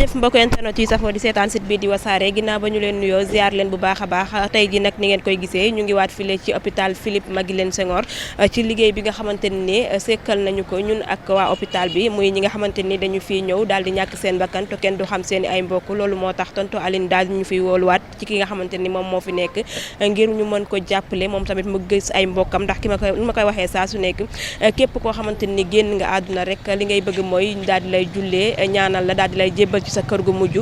jërëjëf mbokk internet yi safoo di seetaan site bi di wasaare ginnaaw ba ñu leen nuyoo ziar leen bu baax a baax tey ji nag ni ngeen koy gisee ñu ngi waat file ci hôpital Philippe Maguilène Senghor ci liggéey bi nga xamante ni sekkal nañu ko ñun ak waa hôpital bi muy ñi nga xamante ni dañu fiy ñëw daal di ñàkk seen bakkan te kenn du xam seen ay mbokk loolu moo tax tonton Aline daal ñu fiy wooluwaat ci ki nga xamante ni moom moo fi nekk ngir ñu mën ko jàppale moom tamit mu gis ay mbokkam ndax ki ma koy waxee saa su nekk képp koo xamante ni génn nga àdduna rek li ngay bëgg mooy daal di lay jullee ñaanal la daal di lay jébbal ci sa kër gu mujj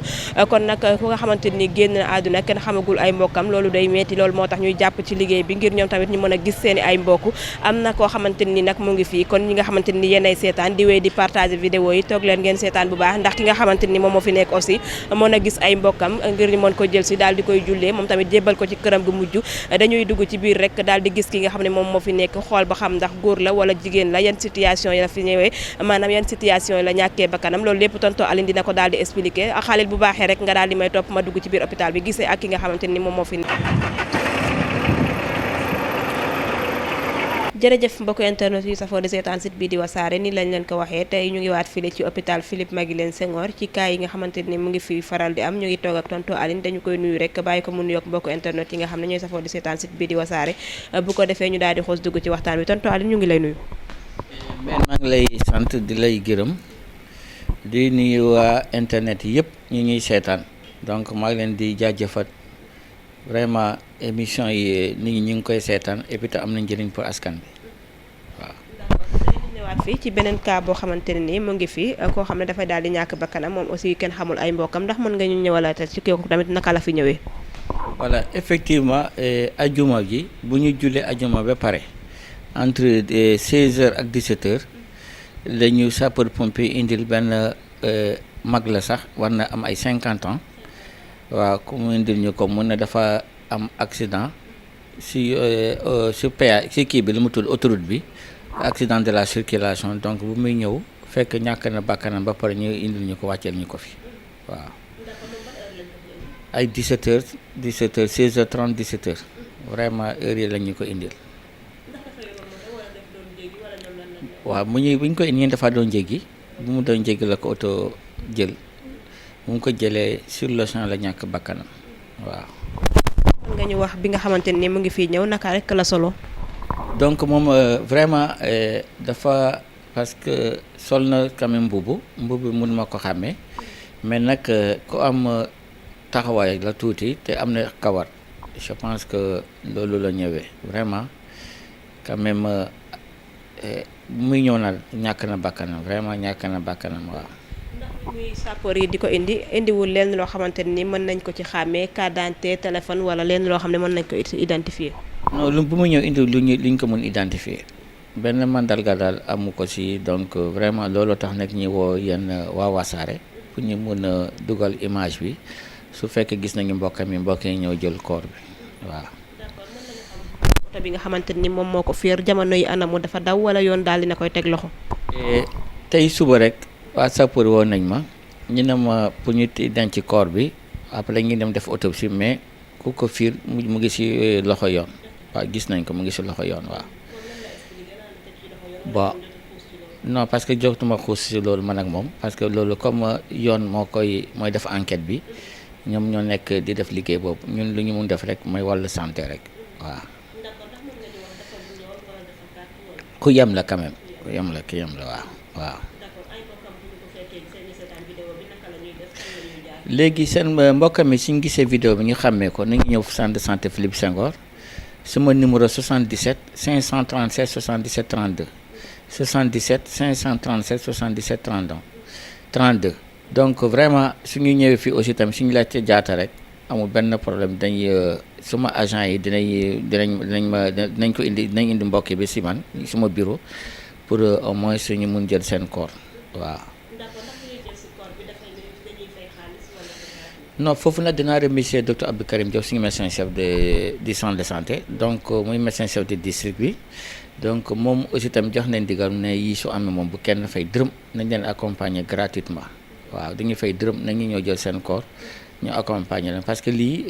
kon nag ku nga xamante ni génn na àdduna kenn xamagul ay mbokkam loolu day metti loolu moo tax ñuy jàpp ci liggéey bi ngir ñoom tamit ñu mën a gis seeni ay mbokk am na koo xamante ni nag mu ngi fii kon ñi nga xamante ni yéenay seetaan di wéy di partager vidéo yi toog leen ngeen seetaan bu baax ndax ki nga xamante ni moom moo fi nekk aussi mën a gis ay mbokkam ngir ñu mën ko jël si daal di koy jullee moom tamit jébbal ko ci këram gu mujj dañuy dugg ci biir rek daal di gis ki nga xam ne moom moo fi nekk xool ba xam ndax góor la wala jigéen la yan situation yi la fi ñëwee maanaam yan situation yi la ñàkkee bakkanam loolu lépp tonton Aline dina ko daal di expliquer ak xaalil bu baaxee rek nga daal di may topp ma dugg ci biir hôpital bi gisee ak ki nga xamante ni moom moo fi jërëjëf mbokk internet yu safoo di seetaan site bi di wasaare ni lañ leen ko waxee tey ñu ngi waat file ci hôpital Philippe Maguilène Senghor ci cas yi nga xamante ni mu ngi fi faral di am ñu ngi toog ak tonton Aline dañu koy nuyu rek bàyyi ko mu nuyoog mbokk internet yi nga xam ne ñooy safoo di seetaan site bi di wasaare bu ko defee ñu daal di xoos dugg ci waxtaan bi tonton Aline ñu ngi lay nuyu. mais maa ngi lay sant di lay gërëm di nuyu waa internet yëpp ñu ñuy seetaan donc maa ngi leen di jaajëfat vraiment émission yi nit ñi ñu ngi koy seetaan et puis am na njëriñ pour askan bi waaw. dañu ñëwaat fii ci beneen cas boo xamante ne nii mu ngi fi koo xam ne dafay daal di ñàkk bakkanam moom aussi kenn xamul ay mbokkam ndax mën nga ñu ñëwalaat ci kooku tamit naka la fi ñëwee. voilà effectivement ajuma gi bu ñu jullee ajuma ba pare entre 16h ak 17h la ñu sapeur pompier indil benn mag la sax war na am ay 50 ans. waaw ku mu indil ñu ko mun na dafa am accident si péage si kii bi lu mu tudd autoroute bi accident de la circulation donc bu muy ñëw fekk ñàkk na bakkanam ba pare ñu indil ñu ko wàcceel ñu ko fi waaw ay 17h 17h 16h30 17h vraiment heure yi lañ ñu ko indil waaw bu ñu ko indi dafa doon jéggi bu mu doon jéggi la ko oto jël mu ngi ko jëlee sur le champ la ñàkk bakkanam waaw. nga ñu wax bi nga xamante ni mu ngi fii ñëw naka rek la solo. donc moom vraiment dafa parce que sol na quand même mbubu mun ma ko xàmmee mais nag ku am taxawaay la tuuti te am na kawar je pense que loolu la ñëwee vraiment quand même muy ñëw na ñàkk na bakkanam vraiment ñàkk na bakkanam waaw. muy sapeur yi di ko indiwul leen loo xamante ni mën nañ ko ci xàmmee carte d'identité téléphone wala leen loo xam ne mën nañ ko identifier. non bu mu ñëw indi luñ ko mun identifier benn mandarga daal amu ko si donc vraiment loolu tax nag ñi woo yenn waa Wassare pour ñu mun a dugal image bi su fekkee gis nañu mbokk yi ñëw jël corps bi waaw. d'accord mën nañu xam oto bi nga xamante ni moom moo ko fiir jamono yi anamu dafa daw wala yoon daal dina koy teg loxo. tey suba rek. waa sapeur woon nañ ma ñu ne ma pour ñu denc corps bi après ñu dem def autopsie mais ku ko fiir mu ngi ci loxo yoon waaw gis nañ ko mu ngi ci loxo yoon waaw. bon non parce que jotuma xuus ci loolu man ak moom parce que loolu comme yoon mooy def enquête bi ñoom ñoo nekk di def liggéey boobu ñun lu ñu mun def rek mooy wàllu santé rek waaw. ku yem la quand même ku yem la waaw. léegi seen mbokk mi suñu gisee vidéo bi ñu xàmmee ko nañu ñëw centre de santé Philippe Senghor sama numéro 77 537 77 32 77 537 77 32 donc vraiment suñu ñëwee fii aussi tamit suñu laajte jaata rek amul benn problème dañuy suma agent yi dinañ ko indi mbokk bi si man suma bureau pour au moins suñu mun jël seen corps waaw. non foofu nag dinaa remercier docteur Abdou Karim Diop suñu médecin chef du centre de santé donc muy médecin chef de district bi donc moom aussi tamit jox nañ digal ne yii su amee moom bu kenn fay dërëm nañ leen accompagner gratuitement waaw dañuy fay dërëm nañu ñëw jël seen corps ñu accompagner leen parce que lii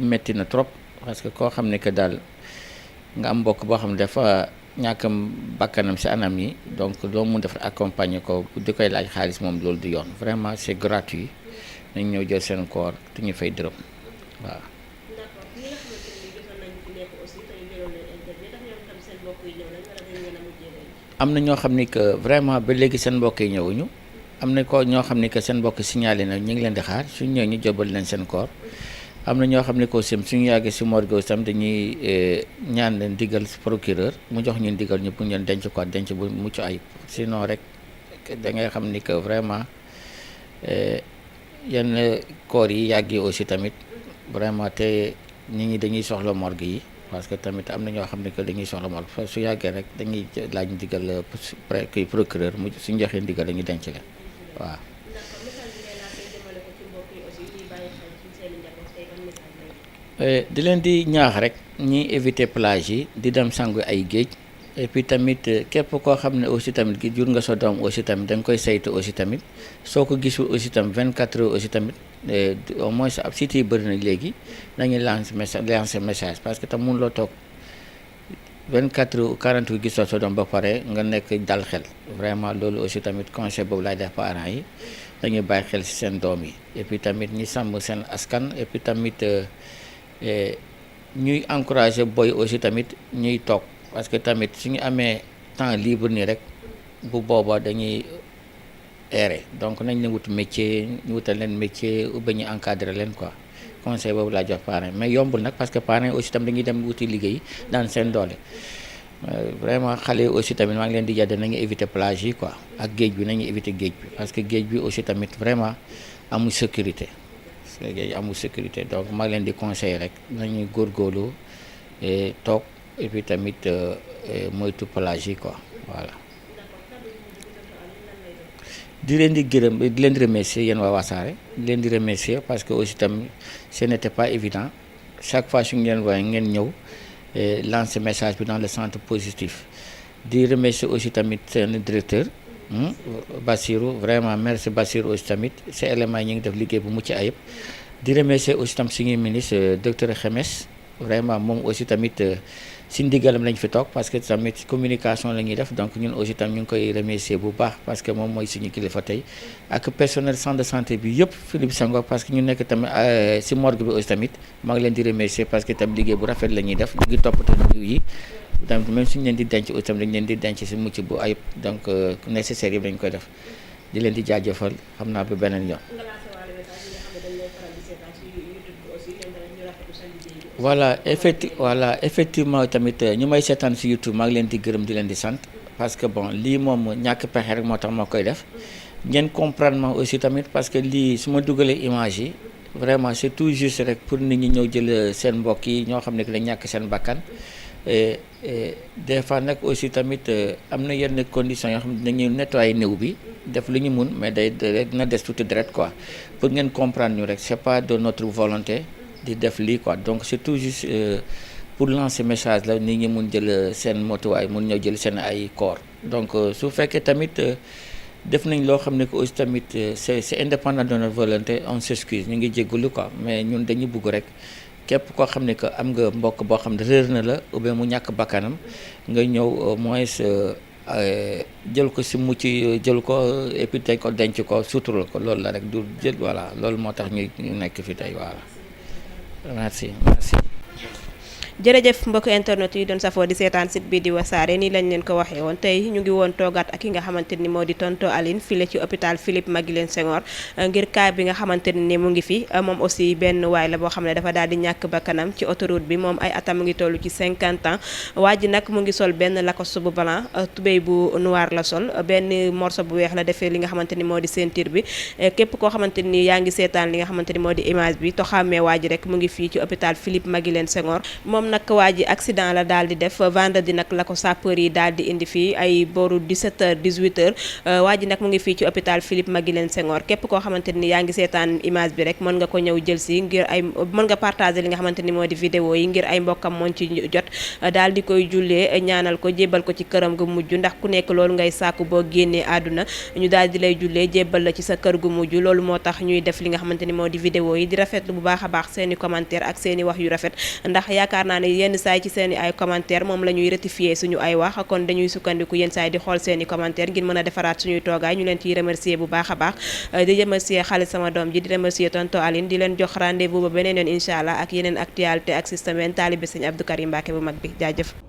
métti na trop parce que koo xam ne que daal nga am mbokk boo xam ne dafa ñàkkam bakkanam si anam yi donc loo mun def accompagner ko di koy laaj xaalis moom loolu du yoon vraiment c'est gratuit nañ ñëw jël seen koor te ñu fay dërëm waaw. am na ñoo xam ni que vraiment ba léegi seen mbokk yi ñëwuñu am na ko ñoo xam ni que seen mbokk signalé na ñu ngi leen di xaar suñ ñëwee ñu jobal leen seen koor am na ñoo xam ne ko sim suñu yàggee si morgue tam dañuy ñaan leen digal procureur mu jox ñu digal ñu pour ñu denc ko denc bu mucc ayib sinon rek da ngay xam ni que vraiment yenn koor yi yàggee aussi tamit vraiment te nit ñi dañuy soxla morgue yi parce que tamit am na ñoo xam ne que dañuy soxla morgue su yàggee rek dañuy laaj digal kii procureur mu suñu joxee digal dañuy denc leen waaw. di leen di ñaax rek ñi éviter plage yi di dem sangu ay géej et puis tamit képp koo xam ne aussi tamit gi jur nga sa doom aussi tamit da nga koy saytu aussi tamit soo ko gisul aussi tamit 24 heures aussi tamit au moins ab site yi bëri na léegi nañuy lancer message parce que tam mun loo toog 24 heures 48 gisoo sa doom ba pare nga nekk dal xel vraiment loolu aussi tamit conseil boobu laay def parents yi dañuy bàyyi xel ci seen doom yi et puis tamit ñi sàmm seen askan et puis tamit ñuy encourager boy aussi tamit ñuy toog parce que tamit suñu amee temps libre nii rek bu booba dañuy errer donc nañ leen wut métier ñu wutal leen métier ou ba ñu encadrer leen quoi conseil boobu laa jox parents mais yombul nag parce que parents aussi tam dañuy dem wuti liggéey daan seen doole vraiment xale yi aussi tamit maa ngi leen di yedd nañu éviter plage yi quoi ak géej bi nañu éviter géej bi parce que géej bi aussi tamit vraiment amul sécurité géej amul sécurité donc maa ngi leen di conseiller rek nañu góorgóorlu toog et puis tamit moytu plage yi quoi voilà. di leen di gërëm di leen di remercier yéen waa Wassare di leen di remercier parce que aussi tamit ce n'était pas évident chaque fois su ngeen woowee ngeen ñëw lancer message bi dans le centre positif di remercier aussi tamit seen directeur Bassirou vraiment merci Bassirou aussi tamit ces éléments yi ñu ngi def liggéey bu mucc ayib di remercier aussi tam suñuy ministre docteur Xemes vraiment moom aussi tamit si ndigalam lañ fi toog parce que tamit communication la ñuy def donc ñun aussi tam ñu ngi koy remercier bu baax parce que moom mooy suñu kilifa tey ak personnel centre de santé bi yëpp Philippe Senghor parce que ñu nekk tamit si morgue bi aussi tamit maa ngi leen di remercier parce que tam liggéey bu rafet la ñuy def ñu ngi toppatoo niw yi donc même suñu leen di denc aussi tamit dañ leen di denc si mucc bu ayib donc nécessaire yëpp dañ koy def di leen di jaajëfal xam naa ba beneen yoon. voilà effectivement tamit ñu may seetaan si YouTube maa ngi leen di gërëm di leen di sant parce que bon lii moom ñàkk pexe rek moo tax moo koy def ngeen comprendre ma aussi tamit parce que lii su ma dugalee image yi vraiment c'est tout juste rek pour nit ñi ñëw jël seen mbokk yi ñoo xam ne que dañ ñàkk seen bakkan des fois nag aussi tamit am na yenn conditions yoo xam ne dañuy nettoyer néew bi def lu ñu mun mais day dina des tuuti deret quoi pour ngeen comprendre ñu rek c'est pas de notre volonté di def lii quoi donc c'est tout juste pour lancer message la nit ñi mun jël seen motuwaay mun ñëw jël seen ay corps donc su fekkee tamit def nañ loo xam ne que aussi tamit c'est indépendant de notre volonté on s'excuse ñu ngi jégalu quoi mais ñun dañuy bugg rek képp koo xam ne que am nga mbokk boo xam ne réer na la ou bien mu ñàkk bakkanam nga ñëw au moins jël ko si mucc jël ko et puis tey ko denc ko sutural ko loolu la rek du jël voilà loolu moo tax ñu nekk fi tey voilà. merci. jërëjëf mbokk internet yi doon safoo di seetaan site bi di Wassare nii lañ leen ko waxee woon tey ñu ngi woon toogaat ak ki nga xamante ni moo di tonton Aline file ci hôpital Philippe Maguilène Senghor ngir cas bi nga xamante ni mu ngi fi moom aussi benn waay la boo xam ne dafa daal di ñàkk bakkanam ci autoroute bi moom ay atam mu ngi toll ci 50 ans waa ji nag mu ngi sol benn lacoste bu blanc tubéy bu noir la sol benn morceau bu weex la defee li nga xamante ni moo di ceinture bi képp koo xamante ni yaa ngi seetaan li nga xamante ni moo di image bi to xàmmee waa ji rek mu ngi fii ci hôpital Philippe Maguilène Senghor nag waa ji accident la daal di def vendredi nag la ko sapeur yi daal di indi fii ay booru 17h 18h waa ji nag mu ngi fii ci hôpital Philippe Maguilène Senghor képp koo xamante ni yaa ngi seetaan image bi rek mën nga ko ñëw jël si ngir ay mën nga partager li nga xamante ni moo di vidéo yi ngir ay mbokkam moon ci jot daal di koy jullee ñaanal ko jébbal ko ci këram gu mujj ndax ku nekk loolu ngay sàkku boo génnee àdduna ñu daal di lay jullee jébbal la ci sa kër gu mujj loolu moo tax ñuy def li nga xamante ni moo di vidéo yi di rafetlu bu baax a baax seeni commentaire ak seeni wax yu rafet ndax yaakaar naa naa ne yenn saay ci seen i ay commentaire moom la ñuy rectifier suñu ay wax kon dañuy sukkandiku yenn saay di xool seen i commentaire ngir mën a defaraat suñuy toogaay ñu leen ciy remercier bu baax a baax di remercier Xaalis sama doom ji di remercier tonton Aline di leen jox rendez-vous ba beneen yoon incha allah ak yeneen actualité ak système taalibe Sëñ Abdou Karim Mbacké bu mag bi jaajëf